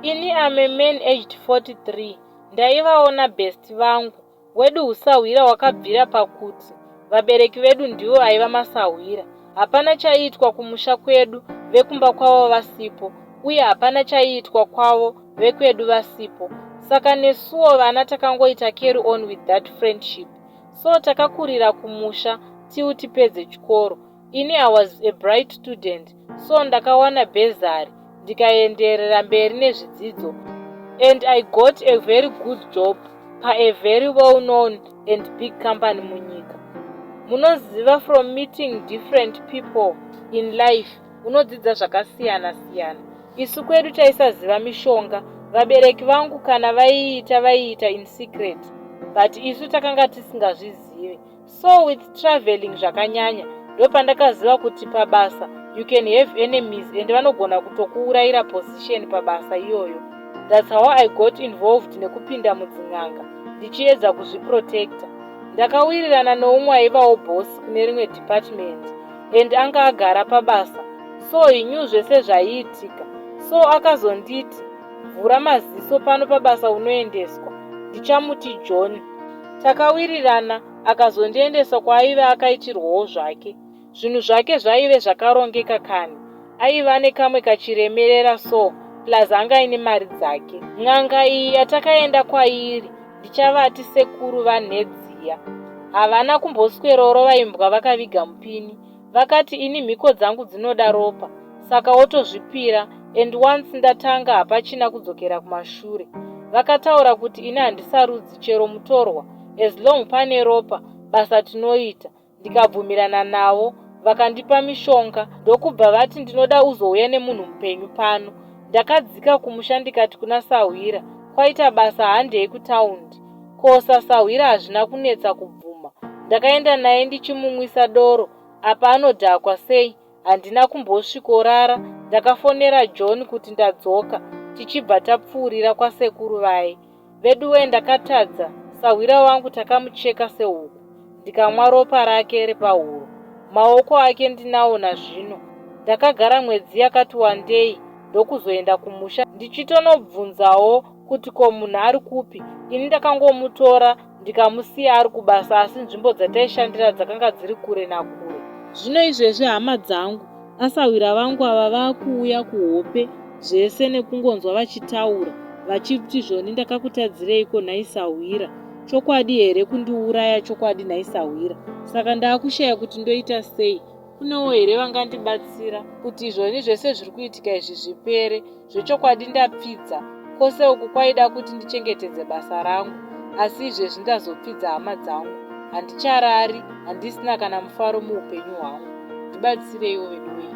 Ini am a man aged 43 ndaivawo nabest vangu Wedu husahwira hwakabvira pakuti vabereki vedu ndivo aiva masahwira. Hapana chaiitwa kumusha kwedu vekumba kwavo vasipo uye hapana chaiitwa kwavo vekwedu vasipo. Saka nesuwo vana takangoita carry on with that friendship. So takakurira kumusha till tipedze chikoro. Ini I was a bright student so ndakawana bhezari ndikaenderera mberi nezvidzidzo and I got a very good job pa a very well known and big company munyika. Munoziva from meeting different people in life unodzidza zvakasiyana siyana. Isu kwedu taisaziva mishonga, vabereki vangu kana vaiita vaiita in secret but isu takanga tisingazvizive. So with travelling zvakanyanya ndopandakaziva kuti pabasa you can have enemies and vanogona kutokuurayira position pabasa iyoyo. That's how I got involved nekupinda mudzin'anga ndichiedza kuzviprotecta. Ndakawirirana neumwe aivawo boss kune rimwe department and anga agara pabasa so he knew zvese zvaiitika so akazonditi vhura maziso pano pabasa unoendeswa ndichamuti John. Takawirirana akazondiendesa kwaaive akaitirwawo zvake. Zvinhu zvake zvaive zvakarongeka kani. Aiva nekamwe kachiremerera so plus anga aine mari dzake. N'anga iyi yatakaenda kwairi ndichavati sekuru vaNhedziya. Havana kumboswerorova imbwa vakaviga mupini. Vakati ini mhiko dzangu dzinoda ropa saka wotozvipira and once ndatanga hapachina kudzokera kumashure. Vakataura kuti ini handisarudzi chero mutorwa as long pane ropa basa tinoita ndikabvumirana navo vakandipa mishonga ndokubva vati ndinoda uzouya nemunhu mupenyu pano. Ndakadzika kumusha ndikati kuna sahwira kwaita basa handei kutaundi. Ko sasahwira hazvina kunetsa kubvuma. Ndakaenda naye ndichimumwisa doro apa anodhakwa sei handina kumbosvikorara ndakafonera John kuti ndadzoka tichibva tapfuurira kwasekuru vaye. Veduwee ndakatadza sahwira wangu takamucheka sehuku ndikamwa ropa rake repahuro. Maoko ake ndinawo nazvino. Ndakagara mwedzi yakati wandei ndokuzoenda kumusha ndichitonobvunzawo kuti ko munhu ari kupi ini ndakangomutora ndikamusiya ari kubasa asi nzvimbo dzataishandira dzakanga dziri kure nakure. Zvino izvezvi hama dzangu, asahwira vangu ava vakuuya kuhope zvese nekungonzwa vachitaura vachiti zvoni ndakakutadzireiko nhai sahwira chokwadi here kundiuraya chokwadi nhai sahwira saka ndaakushaya kuti ndoita sei Kunewo here vangandibatsira kuti izvoni zvese zviri kuitika izvi zvipere? Zvechokwadi ndapfidza. Kwose uku kwaida kuti ndichengetedze basa rangu asi izvezvi ndazopfidza hama dzangu. Handicharari, handisina kana mufaro muupenyu hwangu. Ndibatsireiwo veduwee.